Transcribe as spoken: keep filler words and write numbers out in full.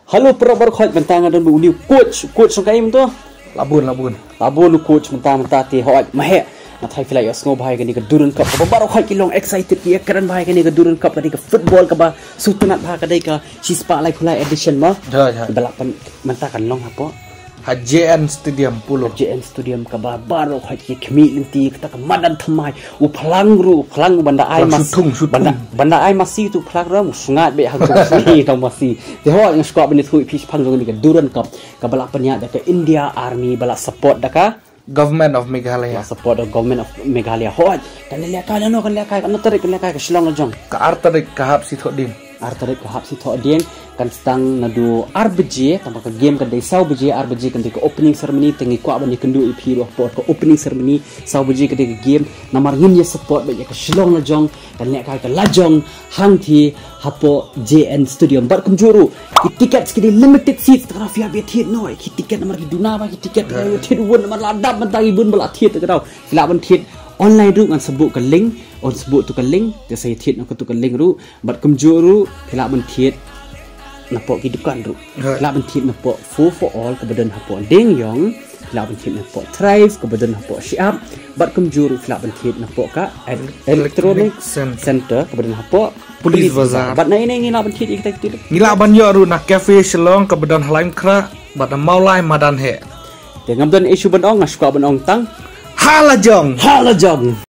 Hello para baroh khoit, mynta nga don bad u coach, coach song ka im to. Labun, labun. Labun u coach mynta mynta te hoi ma he. Nga thai phi la ïohsngew bha ïa kane ka Durand Cup kaba baroh khoit ki long excited, ki ïakren bha ïa kane ka Durand Cup, kane ka football kaba sngewtynnat bha, ka dei ka shispah laiphew lai edition ma. Ba la pyn mynta kan long hapoh ha J N Stadium Polo. J N Stadium kaba baroh khoit ki khmih lynti, kata ka madan thymmai, u phlang ruh, u phlang ban da ai masi, ban da ai masi tu phlang ruh u sngat beh hangtu sngi tang masi. Te hoi nga sngewbha ban ïathuh ïa phi shaphang jong kane ka Durand Cup kaba la pynïaid da ka India Army, ba la support da ka Government of Meghalaya. Support da Government of Meghalaya. Hoi kan lehkai lano, kan lehkai, katno tarik kan lehkai ka Shillong la jong? Ka ar tarik ka hap shi thohdieng. Ar tarik ka hap shi thohdieng. Kan sdang naduh ar baje, tangba ka game kan dei saw baje, ar baje kan dei ka opening ceremony, te ngi kwah ban ïakynduh ïa phi ruh hapoh ka opening ceremony, saw baje ka dei ka game, namar ngin ïa support bad ïa ka Shillong la jong, kan lehkai ka la jong hangtei hapoh J N Stadium. Bad kumjuh ruh ki ticket ki dei limited seats, te ka daw phi hap ïa thied noh ki ticket namar ki duna bha ki ticket, te ka daw ïa thied won namar la dap mynta ki bun ba la thied, te ka daw phi lah ban thied online ruh, ngan sa buh ka link, ngan sa buh tu ka link, te sa ïa thied noh ka tu ka link ruh. Bad kumjuh ruh phi lah ban thied napoh ki dukan ruh. Phi lah ban thied napoh Food for All kaba don hapoh Diengiong, phi lah ban thied napoh Thrive kaba don hapoh Shyiap, bad kumjuh ruh phi lah ban thied napoh ka Electronic Center kaba don hapoh Police Bazar. Bad na ine ngi lah ban thied ïa kita kita. Ngi lah ban ïoh ruh na Cafe Shillong kaba don ha Laitumkhrah bad na Mawlai madan heh. Te ngam don issue ban ong, nga shu kwah ban ong tang ha la jong, ha la jong.